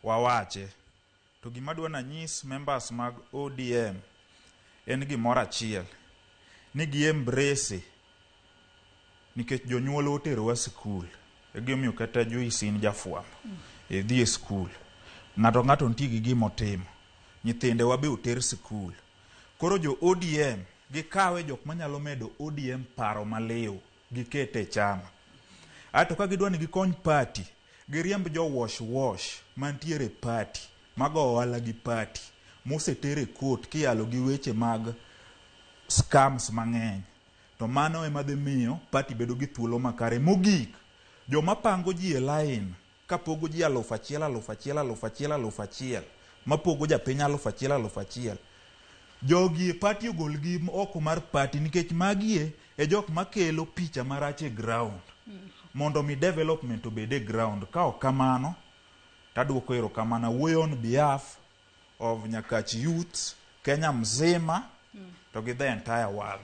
Wawache. To gima adwa nanyis members mag ODM en gimoro achiel. Ni gi embrace nikech jonyuol oterowa sikul. E gimomiyo kata Joyce in jafwambo. Idhi e skul. Ng'ato ng'ato nitie gi gima otimo. Nyithindewa be oter sikul. Koro jo ODM gikawe jok manyalo medo ODM paro maliw gikete e chama. Aeto ka gidwa ni gikony party, giriemb jo wash wash mantiere e party, mago ohala gi party, moseter e court kiyalo gi weche mag scams mang'eny. To mano ema dhi miyo party bedo gi thuolo makare. Mogik, joma pango ji e line kapogo ji 1000, 1000, 1000, 1000, mapogo japiny 1000, 1000. Jogi e party ogolgi oko mar party nikech magie e jok makelo picha marach e ground. Mondo mi development obed e ground. Ka ok kamano, taduoko erokamano. Awuoyo on behalf of Nyakach youth, Kenya mzima, to gi the entire world.